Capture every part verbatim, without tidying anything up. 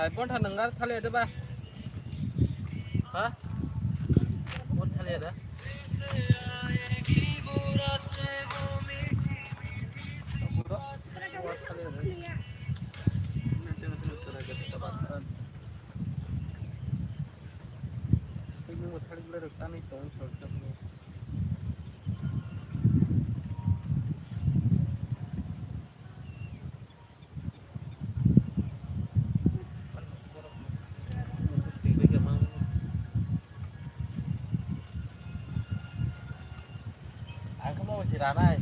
Ek ghonta nang ar thale de ba? Ha? Bon thale da. Ang khe mo si ranai.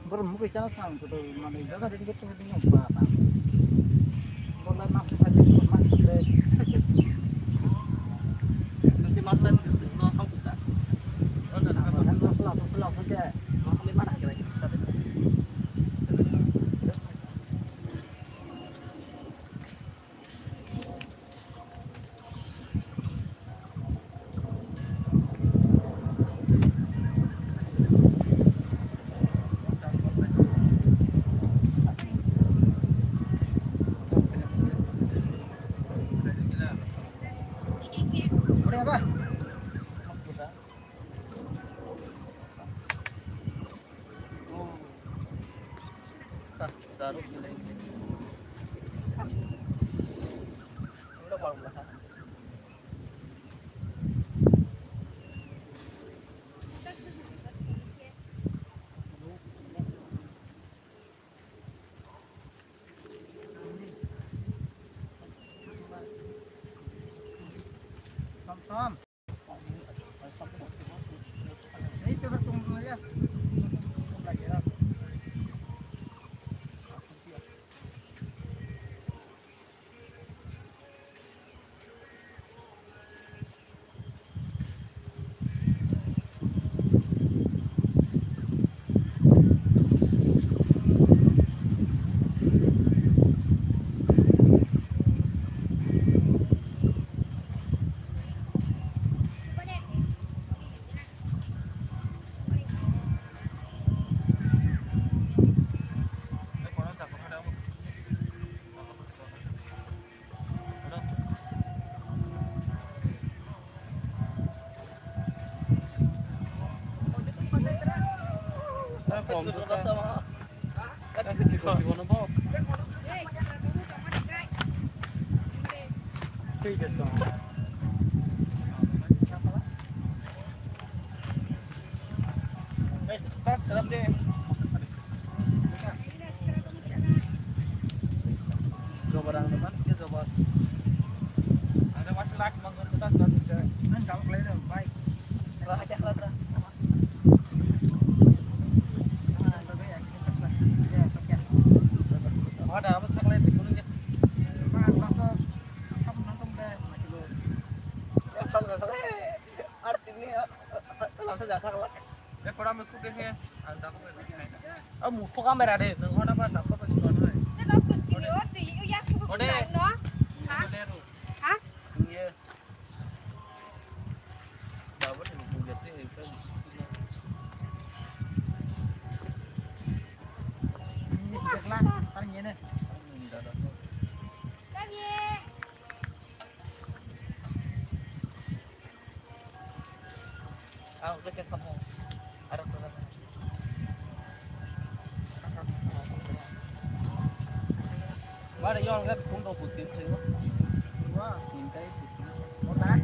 Borok mukwi chana sang kudu manwi jaga dini khe tongwi tongwi ba ba. Borok lai mak sak sak sak sak sak. Nanti mas lai no sang kuda. Masla masla khe. Tom tom. Jobar ang depan ke jobar. Ada masih lagi mangkuk kita sudah bisa. Kan kalau kalian baik. Lah aja lah. Ada apa saklai di gunung ya? Masuk. Masuk nangkung deh. Masuk. Artini langsung jasa kelak. Eh, kurang aku deh ya. Ada aku lagi naik. Oh, musuh kamera deh. Nang mana apa tak apa juga deh. Ode. Ha? Iya. Sabar nih, bukan itu. Ini sih lah, paling ini. Wala yon ga phone do putin sego. Wa. Intai putin. Wala.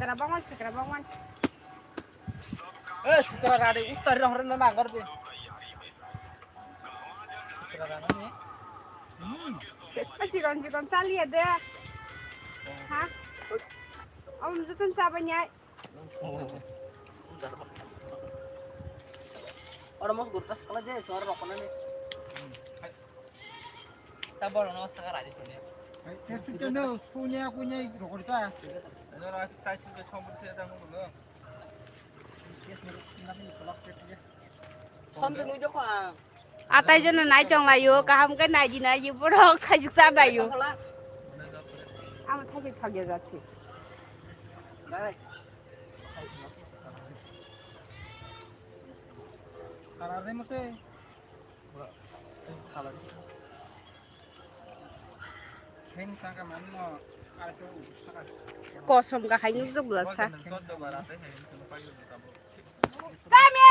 Sikra bangwan, sikra bangwan. Eh, sikra rade, ustari rong rena nangor de. Sikra rana ni. Hmm. Chikon, chikon, chaliya de. Ha? Om jutun chabanya. Oro mos gurtas kala je, suara rokona ni. Ta borok no saka rani sone. Ai, te sute no, sunya kunya rokori ta. Oro sai sute sombor te ta no no. Sombor nui joko ang. Atai jona nai tong layo, kaham ke nai di nai yo, borok thajik sa nai yo. Ama thajik thagya jati. Dai. Karar de mose. Kosom kahai nukjak bwla sa. Kami!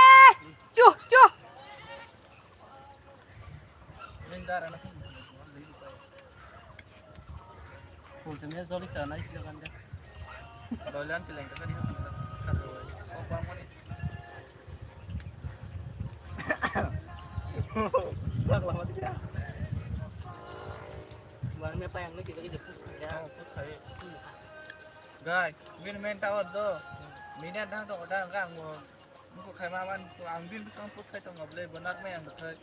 Chuh, chuh! Kulchumya joli sana isi kan de. Doilan chileng ka di. Oh, bang mani. Bang lama dia. Bang me payang ni kita kita pus ya. Oh, pus kai. Guys, win main tower do. Mina dang to dang gang mo. Nungkuk khai ma man, ang bini bwskango post khai tongo, bwlai bo narwkmai ang bwkhai.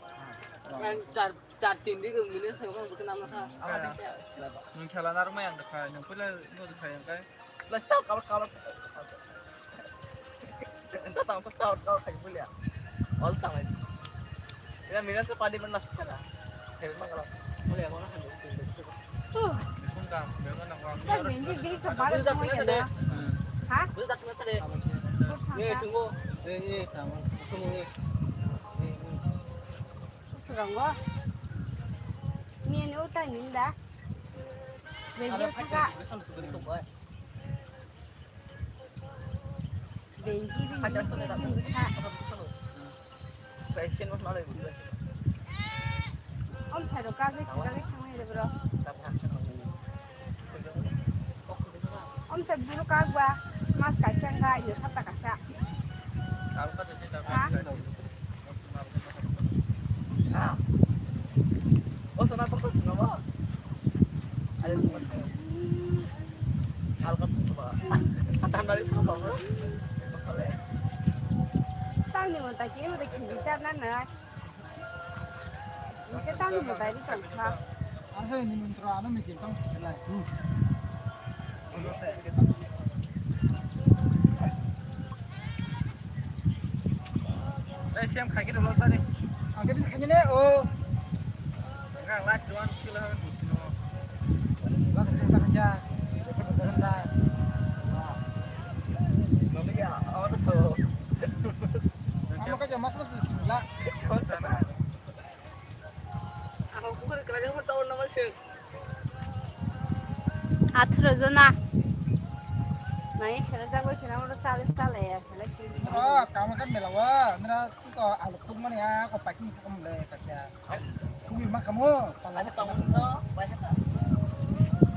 Ang char, char tin di gong bini sai kong bwkhai namna kha. Nwng khela narwkmai ang bwkhai, nwng puila no khai ang khai. Bwlai chao kabar kabar. Enta tang to kabar kabar khai puila. Ol tang. Ina mina se padi mana sukana. Sai mangala. Bwlai ko na khan. Huh. Bwswng dam, bwswng nang wang. Sa benji bini sa bala tong ya na. Hmm. Ha? Bwswng tak na tade. Ye, tunggu. Ye, ye. Tunggu, ye. Ye, ye. Surango. Ni ni utai ninda. Benji thaka. Bwswng sugri tong bai. Benji bini bini bini bwsa. Om thai rok kagwi swkagwi thangmani rw bwrw. Om thai bwrw kagwa mas kaisa wngkha ino sapta kaisa. Ha? Tamni monta khe monta khibijak na na. Hingke tamni monta ri tongkha. Asa ini mantra ano ni kintang sekelai. Eh, siam khai kiri lo tadi. Angke bisa khai ne, oh. Enggak, last one kilo harus dua kilo. Last one tak aja. Itu beneran dah. Wah. Nanti ya, apa tuh? Kamu kerja mas mas di sini lah. Kau sana. Athoro jona. Nai sele jagoi khena oro chale chale ya sele ki. Oh, kamu kan melawa, nera tu ko aluk tuk mani ya, ko packing tuk mele kacha. Kubi ma kamu, pala ni kamu no, bai kata.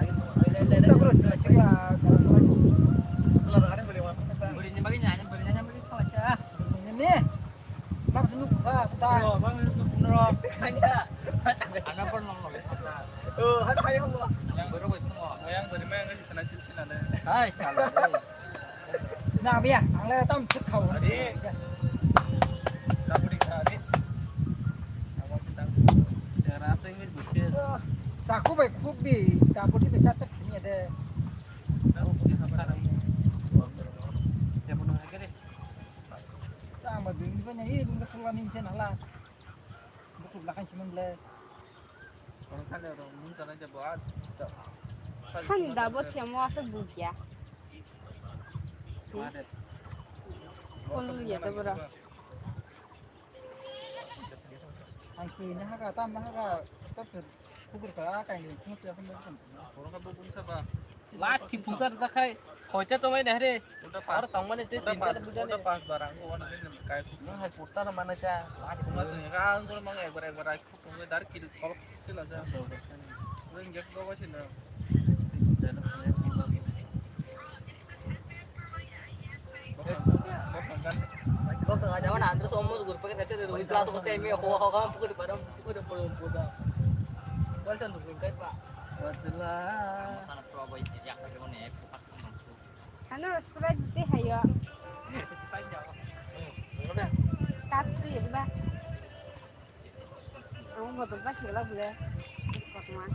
Ayo, ayo, ayo, ayo. Kita bro, cila cila, kalau bro. Kalau ada boleh masuk kita. Boleh ni bagi nanya, boleh nanya, boleh kau aja. Ini. Bang sunu kha ta. Oh, bang sunu kha. Kanya. Ana por nong nong. Oh, hada kaya mo. Yang baru wes mo. Yang baru main kan sana sini sini ada. Hai salah. Na biya, ang le tam chuk khau. Adi. Kapuri ka adi. Awas tang. Jara apa ini busi? Saku bai khub bi, kapuri bai chak chak ni ade. Tahu bukan apa. Dia menang aja deh. Tamo ding ni banya i ding khulwa ni chen hala. Buku belakang cuman le. Orang kan ada orang mun kan aja buat. Kan da bo themo asa bugya. Ada. Kol ya ta bora. Ang ki na ha ka tam na ha ka. Kukur ka kai ni khum ya khum. Orang ka bukun sa ba. Lati phungsa rwjak khai, hoite tongmani hare. Aro tongmani tei tinta bujani. Uta pas barang ko wana din kai. Nang hai kurta na mana cha. Lati phungsa sini ka ang ko mang ekbar ekbar ai khuk tongmani dar kil kol sila cha. Ring gek ko sila. Tinta na phungsa. Kok tengah zaman Andrew somo guru pakai nasi dari kelas kau semi aku kau kamu pukul di padang pukul di padang pukul. Kau sana tuh kai pak. Betulah. Sana pro boy yang kasih mau nek sepak. Ano Sprite di hayo. Sprite jauh. Hmm, udah. Katri ba. Ang bodo ba sila bule. Pakma.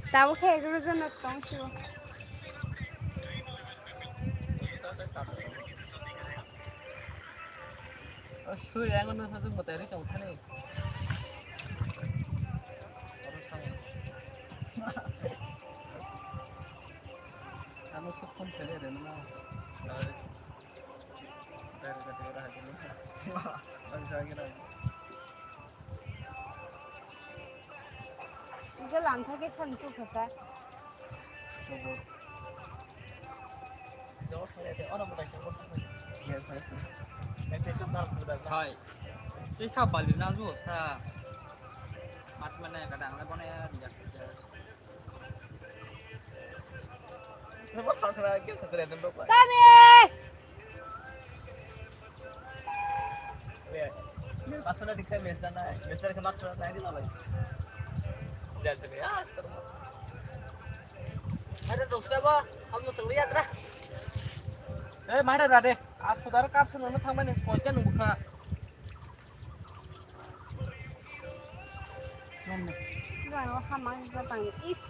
Tabo khe guru jono song shu. Sui ang no sajung batai ri tong thani. Ano sukun thele de no. Ige lang thake san tu khasa. Hai. Tei sa bali na ju sa. Mat mane kadang le bone ya dia. Kami. Ada dosa ba, kamu terlihat dah. Eh, mana ada deh? Aku darah kapsul nang thang mana? Kau kan buka. Gano hamang jatang is.